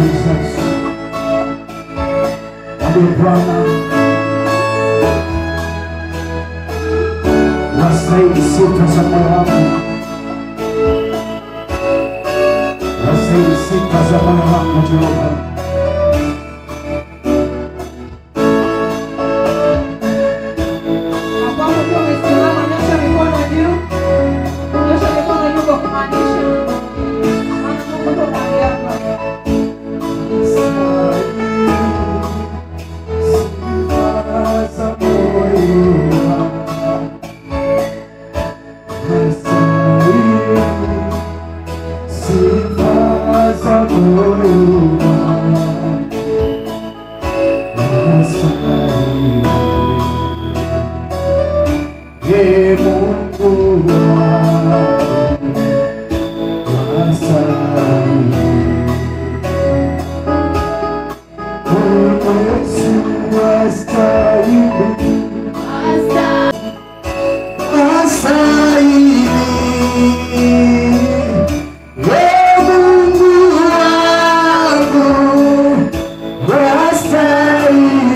Jesus. Mwambie Bwana, wastahili sifa za moyo wangu, wastahili sifa za moyo wangu Jehova. Ambapo ukiwa umesimama, nyosha mikono juu. Nyosha mikono juu kwa kumaanisha. Maana Mungu yuko mahali hapa. Sifa za moyo wangu, wastahili sifa za moyo wangu, wastahili. Ee Mungu wangu, wastahili. Yesu wastahili, wastahili. Ee Mungu wangu, wastahili.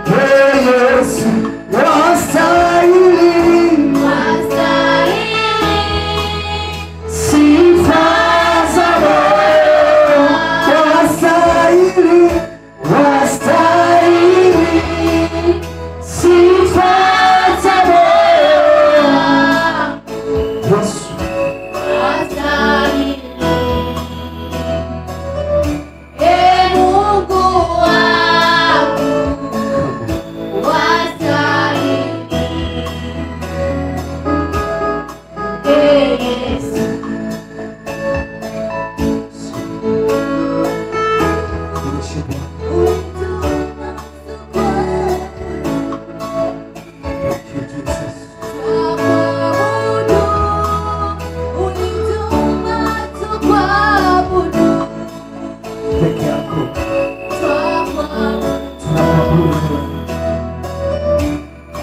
Ee Yesu wastahili, sifa za moyo, wastahili, wastahili, sifa za moyo. Yesu Ee Mungu wangu, wastahili. Ee Yesu, ulituumba tukuabudu, Thank you, Jesus. tukuabudu, ulituumba tukuabudu, Peke yako tukuabudu. tunakuabudu wewe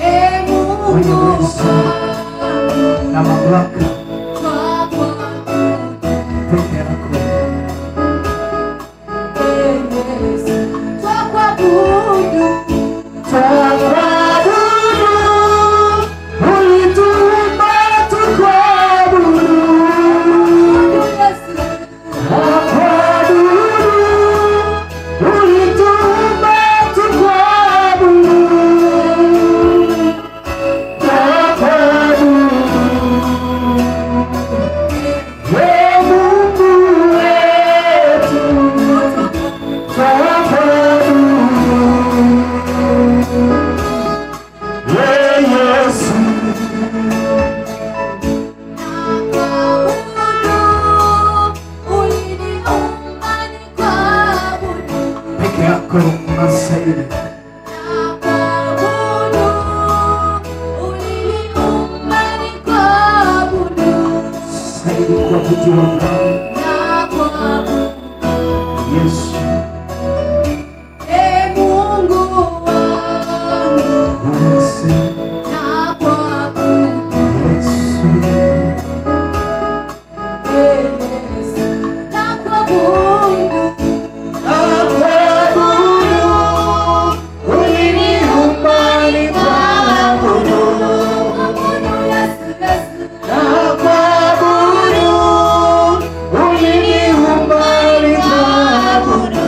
Ee Mungu Mwenye uwezo wangu, na mamlaka, tukuabudu. peke yako. Twakuabudu, Tuabudu, ulituumba tukuabudu. Yesu. Tuabudu, ulituumba tukuabudu. Tuabudu, Ee Mungu wetu, tuabudu. Ee Yesu, Nakuabudu, uliniumba nikuabudu. peke yako unastahili. Nakuabudu, uliniumba nikuabudu. Stahili kuabudiwa Bwana Nakuabudu, Yesu. Ee Mungu wangu, Yesu, nakuabudu. Yesu, Ee Yesu, nakuabudu. Nakuabudu, uliniumba nikuabudu. Nakuabudu, uliniumba nikuabudu.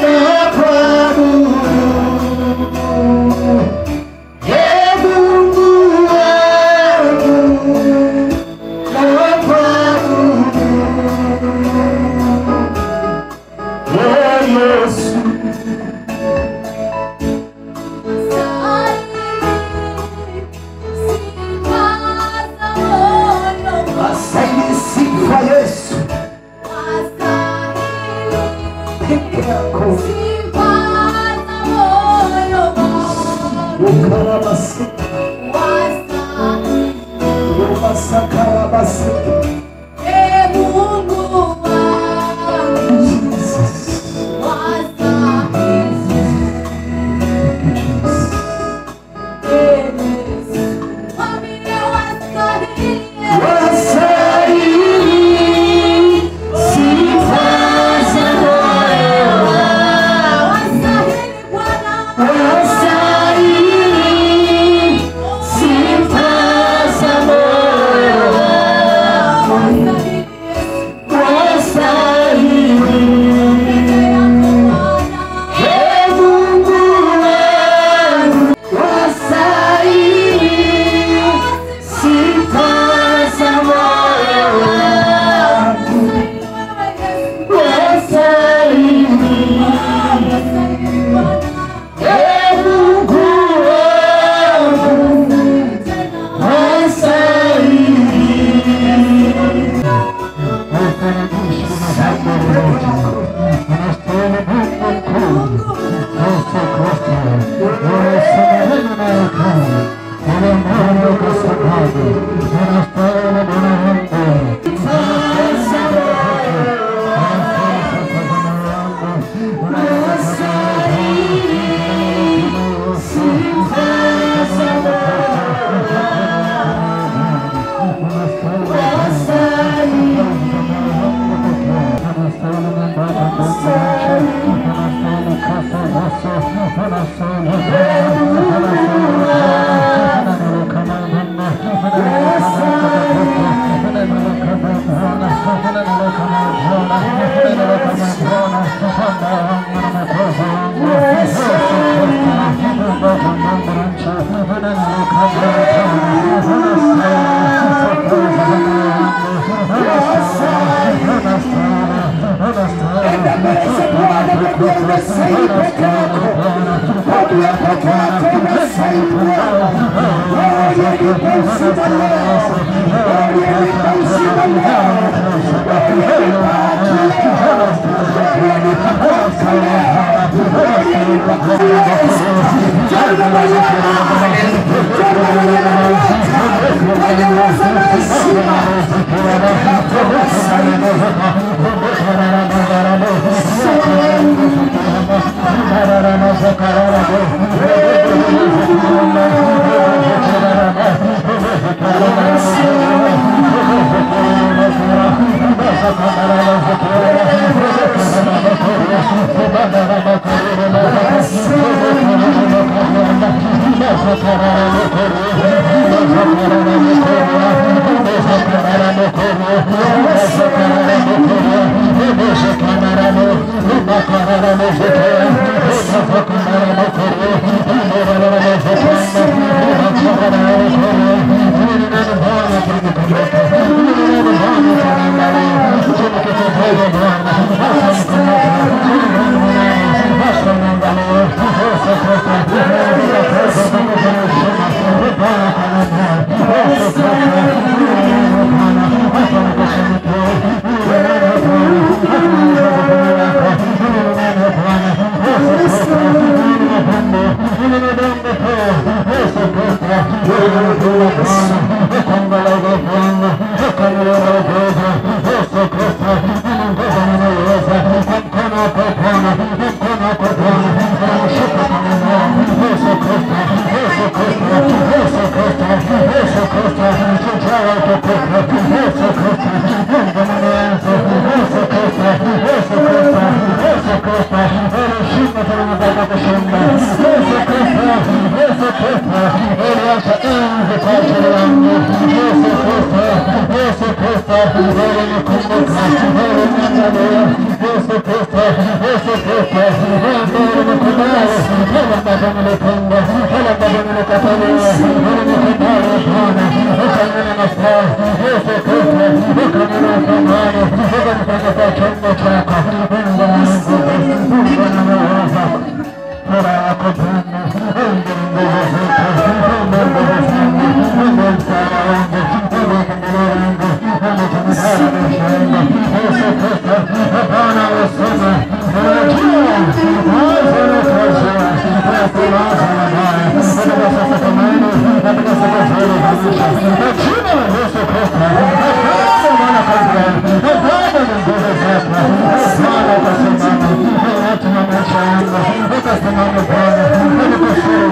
Nakuabudu, Ee Mungu wangu, nakuabudu. Ee Yesu, wastahili sifa Yesu, peke yako. Ukarabasika, umasakarabasika. Jesus. Thank you, Jesus. Wastahili.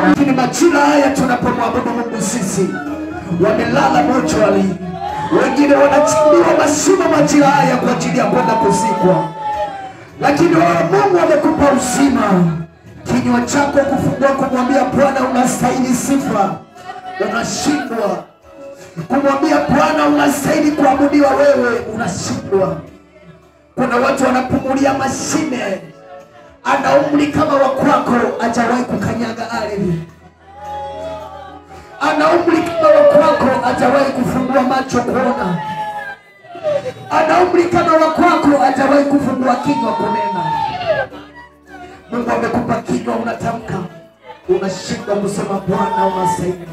Lakini majira haya tunapomwabudu Mungu sisi wamelala mochwali, wengine wanachimbiwa mashimo majira haya kwa ajili ya kwenda kuzikwa, lakini wewe Mungu amekupa uzima. Kinywa chako kufungua kumwambia Bwana unastahili sifa, unashindwa. Kumwambia Bwana unastahili kuabudiwa, wewe unashindwa. Kuna watu wanapumulia mashine, ana umri kama wa kwako, hajawahi kukanyaga ardhi. Ana umri kama wa kwako, hajawahi kufungua macho kuona. Ana umri kama wa kwako, hajawahi kufungua kinywa kunena. Mungu amekupa kinywa, unatamka, unashindwa kusema Bwana unastahili.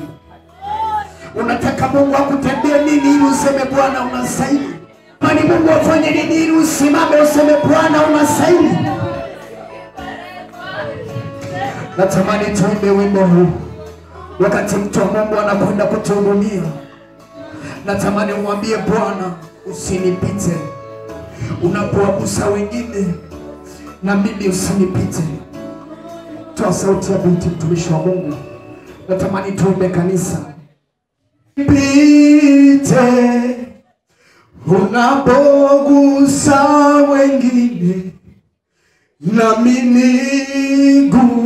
Unataka Mungu akutendee nini ili useme Bwana unastahili? Mani Mungu afanye nini ili usimame useme Bwana unastahili? Natamani tuimbe wimbo huu wakati mtu wa Mungu anakwenda kutuhudumia. Natamani umwambie Bwana, usinipite. Unapowagusa wengine, na mimi usinipite. Toa sauti ya binti mtumishi wa Mungu. Natamani tuombe kanisa. Pite unapogusa wengine, nami niguse.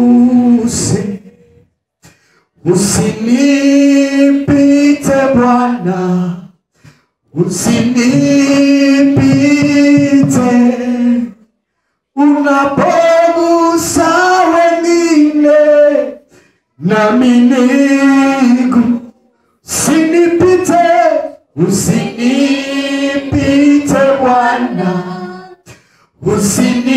Usinipite Bwana, usinipite. Unapogusa wengine, nami niguse. Usinipite, usinipite Bwana, usinipite.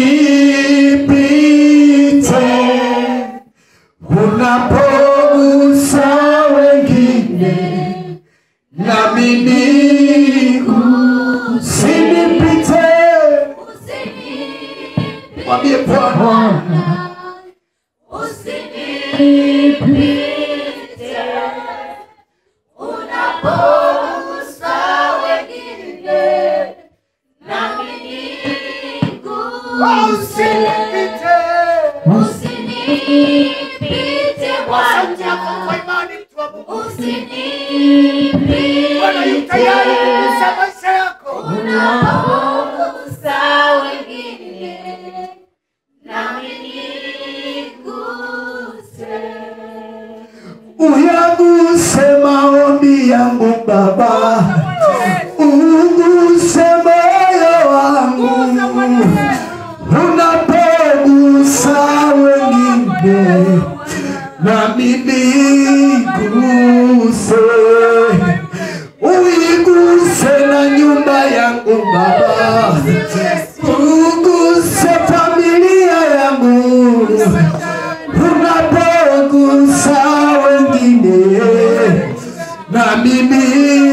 Unapogusa wengine, nami niguse. Usinipite, mwambie Bwana, usinipite. Unapogusa wengine, nami niguse. Usinipite, usinipite Bwana, kwa imani mtu wa Mungu. Usinipite. Bwana yu tayari kugusa maisha yako. Unapogusa wengine, nami niguse. Uyaguse maombi yangu Baba, uguse moyo wangu. Unapogusa wengine, nami niguse. Uiguse na nyumba yangu Baba, uguse familia yangu. Unapogusa wengine, nami niguse.